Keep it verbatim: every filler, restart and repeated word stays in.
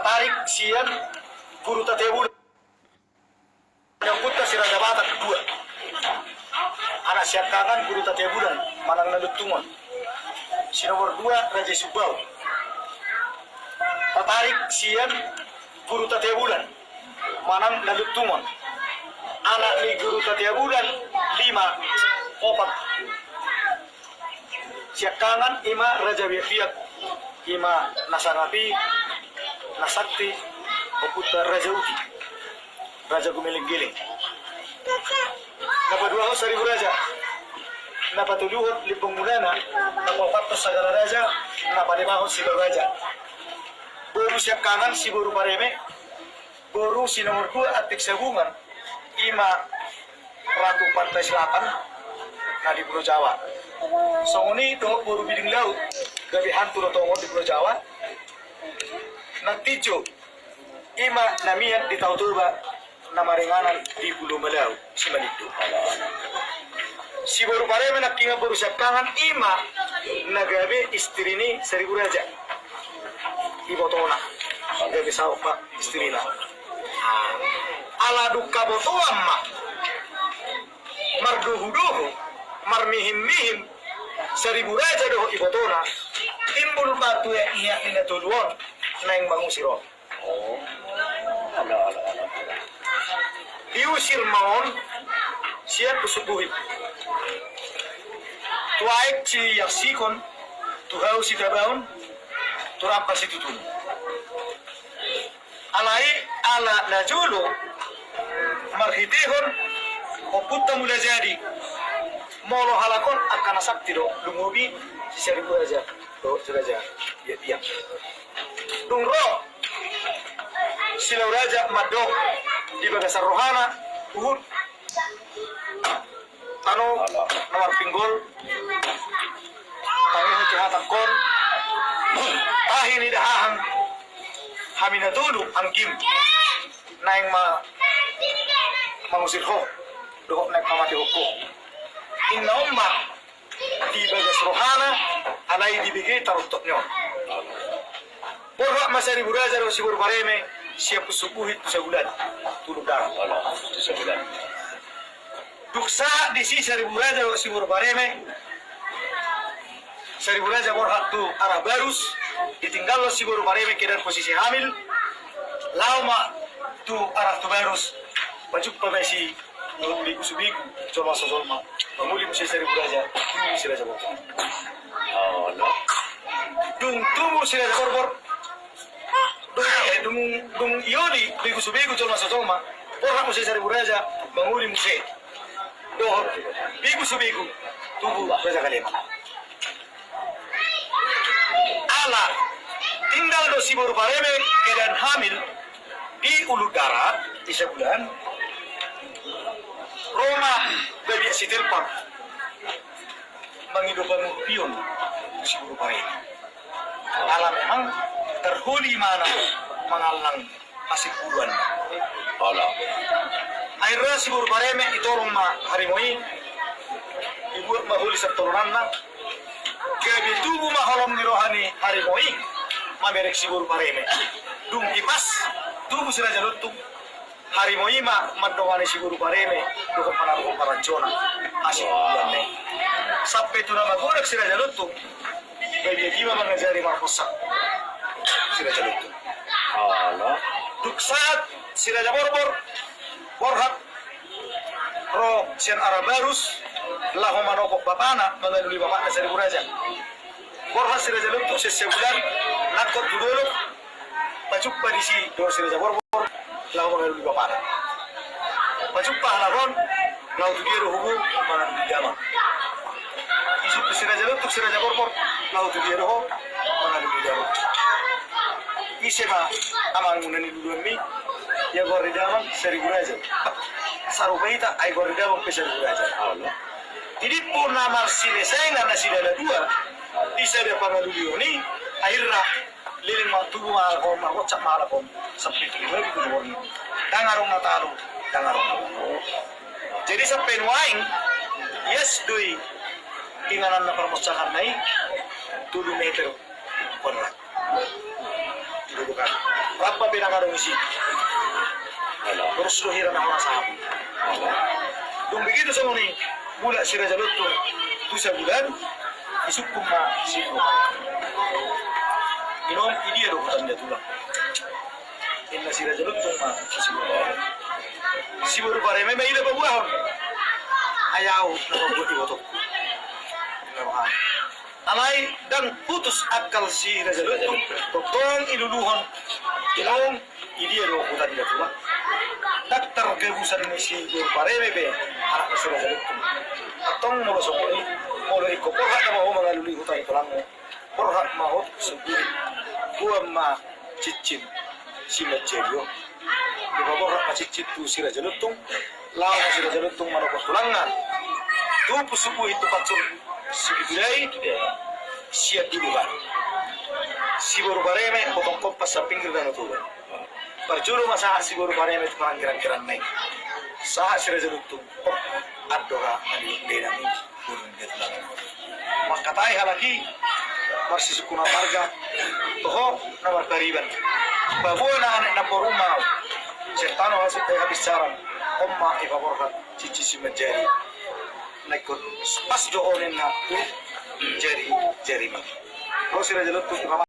Tarik sian Guru Tatea Bulan. Ompunta si Raja Batak dua. Anak siangkangan Guru Tatea Bulan manang na Luntungon. Si nomor dua Raja Sumbao. Tatarik sian Guru Tatea Bulan manang na Luntungon. Anak ni Guru Tatea Bulan lima, opat siangkangan, ima Raja Biakbiak, ima na sangapi, na sakti, ompunta Raja Uti, Raja Gumelenggeleng. Na paduahon Saribu Raja, na patoluhon Limbong Mulana, na paopathon Sagala Raja, na palimahon Silau Raja. Boru siangkangan si Boru Pareme, boru si nomor dua Antik Sabungan, ima Ratu Pantai Selatan na di Pulo Jawa. Songon i dohot boru Biding Laut, gabe hantu do tongon di Pulo Jawa. Nang tinjo, ima na mian di Tao Toba, na maringanan di Pulo Malau, Simanindo. Si Boru Pareme nangkingan boru siangkangan, ima na gabe istri ni Saribu Raja. Ibotona, gabe saopat istrina. Ala dung habotoan ma, mardohudohu, marmihinmihin Saribu Raja dohot ibotona, timbul ma tu iakna na tolu on naeng mangusir on. Diusir ma on sian Pusuk Buhit. Tu aek Siarsikon, tu hau Sitabaon, tu rampak Situtun. Alai ala najolo marhitehon Ompunta Mulajadi, molo halak on angka na sakti do, lumobi si Saribu Raja dohot si Raja Biakbiak. Dung ro Silau Raja mandok di bagasan rohana, huhut tano na marpinggol, tangihon tu hatangkon, tahi ni dahahang, hami na tolu anggim naeng ma mangusir ho dohot naeng pamatehon ho. Inna on ma di bagas rohana, alai dibege taruntut ni on. Borhat ma Saribu Raja dohot si Boru Pareme sian Pusuk Buhit tu Sabulan, tu Ulu Darat. Dung sahat disi Saribu Raja dohot si Boru Pareme, Saribu Raja borhat tu arah Barus, ditinggalhon si Boru Pareme keadaan posisi hamil, laho ma tu arah tu Barus, pajumpa ma disi dohot begu subegu, jolma so jolma, mangoli muse Saribu Raja, tubu si Raja Borbor. Dung tubu si Raja Borbor, dung, eh, dung, dung ioli begu subegu, jolma so jolma, borhat muse Saribu Raja, mangoli muse dohot begu subegu, tubu Raja Kaleman. Ala tinggal do si Boru Pareme keadaan hamil di Ulu Darat, di Sabulan, ro ma babiat Sitelpang mangido pangurpion tu si Boru Pareme. Ala memang tarholi ma na mangallang hasimburuan. Akhirna si Boru Pareme ditolong ma harimo i, dibuat ma holi sian tolonanna, gabe tubu ma holong ni roha ni harimo i mamereng si Boru Pareme. Dung hipas tubu si Raja Lontung, harimo i ma mandongani si Boru Pareme dohot panaruhon paranjona hasimburuanna i. Sampe tu na magodang si Raja Lontung, babiat i ma mangajari marposak si Raja Lontung. Dung sahat si Raja Borbor borhat ro sian arah Barus, laho manopot bapana, mangalului bapana Saribu Raja. Borhat si Raja Lontung sian Sabulan, nangkok tu dolok, pajumpa disi dohot si Raja Borbor, laho mangalului bapana. Pajumpa halak on, laho tu dia do ho, mangalului damang. Disumpit si Raja Lontung si Raja Borbor, laho tu dia do ho, mangalului damang. Ise ma amangmu na niluluanmi? Ia goar ni damang Saribu Raja. Sarupa hita, ai goar ni damang pe Saribu Raja. Jadi puna marsilesaingan nasida na dua di sada pangalulion i, akhirna leleng ma tubu ma halak on, margocak ma halak on, sampe tubu lagi tu borngin. Ndang adong na talu, ndang adong na talu. Jadi sampe nuaeng, ias do i inganan na parmosakanna i tolu meter kuadrat. Rap Adong isi. Torus do hira na hona saham. Dung begitu songon i, mulak si Raja Lontung tu Sabulan, disungkun ma si Boru Pareme. Inong, i dia do huta ni datulang? Ninna si Raja Lontung ma tu si Boru Pareme. Si Boru Pareme ma i na paboahon. Ai ahu na mambuat ibotongku. Alai ndang putus akal si Raja Lontung, tongtong diluluhon. Inong, i dia do huta ni datulang? Ndang targabusan ni si Boru Pareme be anak ni si Raja Lontung. Antong molo songon i, molo ingkon borhat nama ho mangalului huta ni tulangmu, borhat ma ho tu Pusuk Buhit. Boan ma cincin simanjari on. Dipaborhat ma cincin tu si Raja Lontung. Laho ma si Raja Lontung manopot tulangna tu Pusuk Buhit tu pansur Situdai, sian Duluhan. Si Boru Pareme potong kompas sian pinggir Danau Toba. Parjolo ma sahat si Boru Pareme tu parangkiran-kiranna i. Sahat si Raja Lontung. Oh, andorang adong dainang i. Mangkatai halak i marsisungkunan marga, toho na marpariban. Paboa na anak namboru ma au. Sian tano hasut ai habinsaran. On ma dipaborhat cincin simanjari. Na ingkon pas do on ninna tu jari-jarimi. Ro si Raja Lontung.